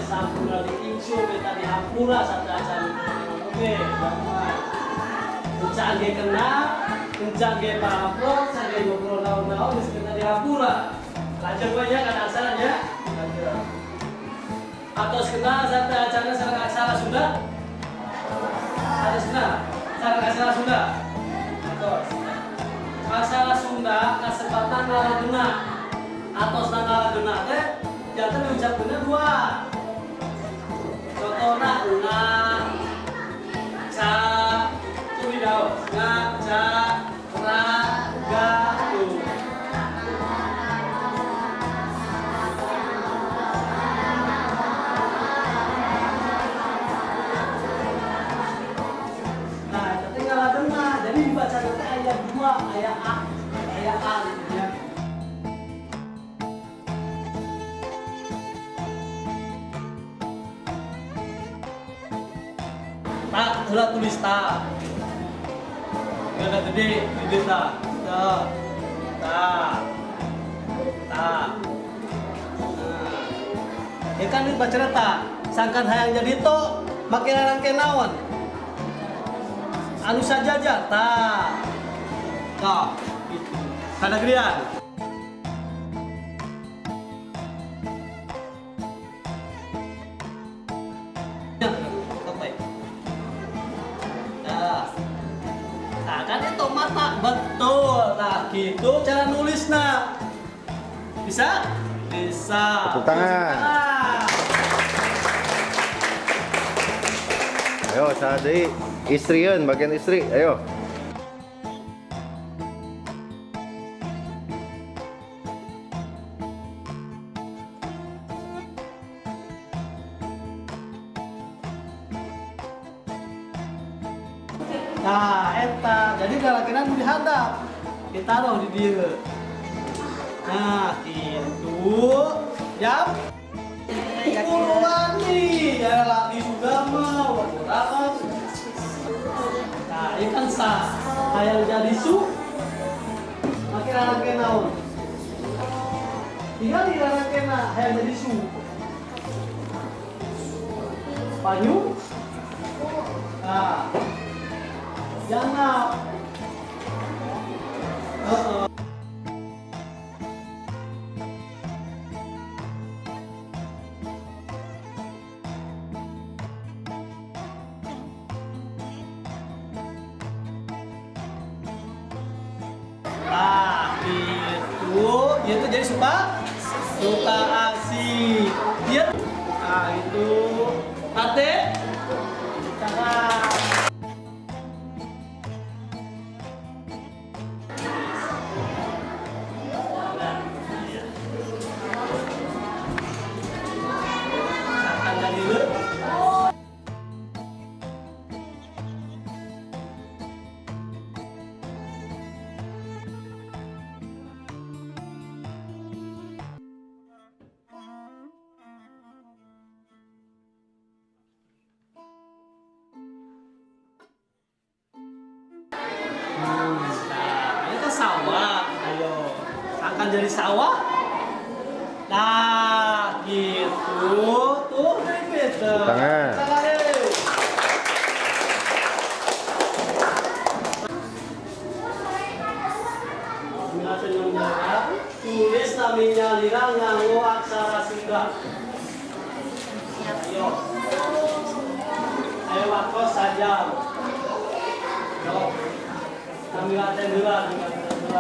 Sampura diingsu minta dihampura sateuacan oge. Encan ge kenal, encan ge paamprok, ge ngobrol naon-naon geus minta dihampura. Lanjut we nya kana aksara nya. Lanjut. Atos kenal sateuacanna sareng aksara Sunda? Atos kenal sareng aksara Sunda? Atos. Aksara Sunda kasebatan ngaladena. Atos ngaladena teh janten diucapkeunna dua. Contohna nga, ca, tuli daun. Nga, ca, ra, ga, tuh. Nah, tapi ngaladena. Jadi dibaca nanti aya dua, aya A, aya A gitu ya. Ta, heula tulis ta. Nggak gede, gede ta. Ta. Ta. Ta. Nah. Ya kan ini baca ta. Sangkan hayang jadi to, make rangke naon? Anu sajajar ta. Ta. Gitu. Tanda gedean. Nah, nah kan itu mata betul. Nah gitu cara nulisnya. Bisa? Bisa. Tepuk tangan. Ayo, saha deui? Istrieun, bagian istri. Ayo. Nah, eta. Jadi lalakina nu dihandap ditaruh di dieu. Nah, gitu. Jam puluhan nih, ya lagi sudah mah, kan. Nah, ini kan sah. Hayang jadi su, make rarangke naon? Tinggal di rarangkena, hayang jadi su. Banyu. Nah, jangan. Heeh. Nah, itu, itu jadi suka suka asih. Iya. Nah, itu. Ate. Tangan. Akan jadi lu. Nah, ini kan sawah. Ayo, akan jadi sawah. Nah, gitu. Tuh, gitu. Tangan. Tangan. Tulis nami nyalira nganggo aksara Sunda. Ayo. Ayo waktu sajam. Yo. Kami latihan dulu, kami latihan dulu.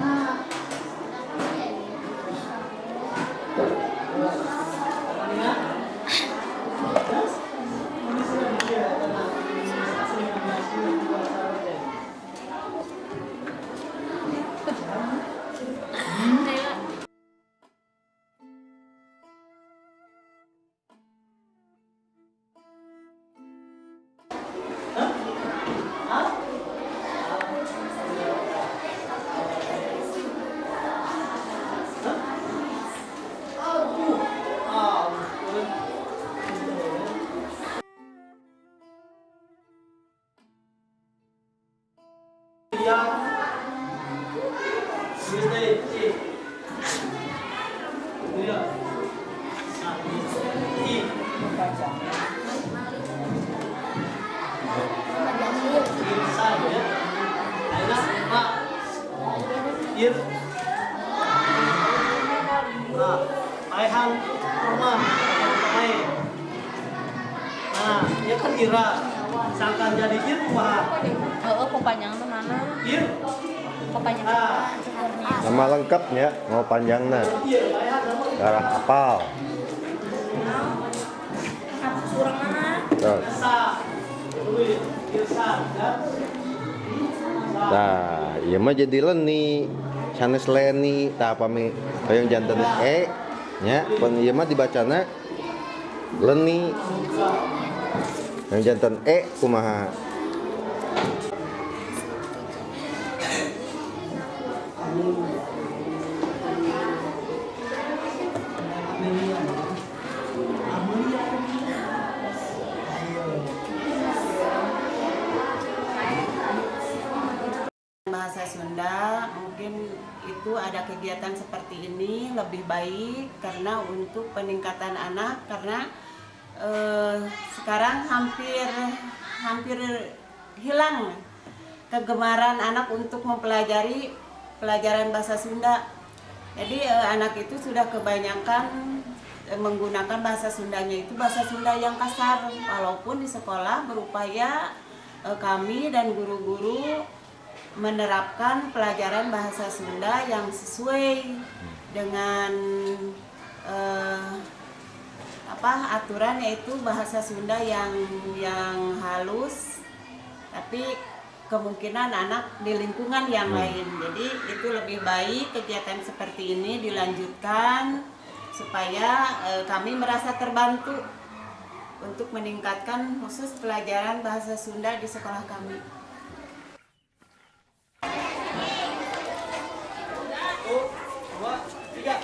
Hah? Hah? Tulis deui, I. Iya. Sa, I. Irsan ya. Ayeuna Ma. Ir. Nah, Paehan Roma, Pae. Nah, ya kan Ira. Sangkan jadi Ir kumaha? Heeh, kepanjang tuh mana? Ir. Kepanjang. Ah, Nama lengkapnya, mau panjangna. Ir, Paehan Roma. Darah apal. Kurang mana? Terus. Sa. Tulis Irsan ya. Sa. Nah, ieu mah jadi Leni. Sanes Leni, tah pami hoyong janten E nya, pun ieu mah dibacana Leni. Yang janten E kumaha? Amelia. Amelia. Ayo. Bahasa Sunda mungkin itu ada kegiatan seperti ini lebih baik karena untuk peningkatan anak, karena sekarang hampir hampir hilang kegemaran anak untuk mempelajari pelajaran bahasa Sunda. Jadi anak itu sudah kebanyakan menggunakan bahasa Sundanya itu bahasa Sunda yang kasar, walaupun di sekolah berupaya kami dan guru-guru menerapkan pelajaran bahasa Sunda yang sesuai dengan apa aturan, yaitu bahasa Sunda yang halus, tapi kemungkinan anak di lingkungan yang lain. Jadi itu lebih baik kegiatan seperti ini dilanjutkan supaya kami merasa terbantu untuk meningkatkan khusus pelajaran bahasa Sunda di sekolah kami. Satu, dua, tiga.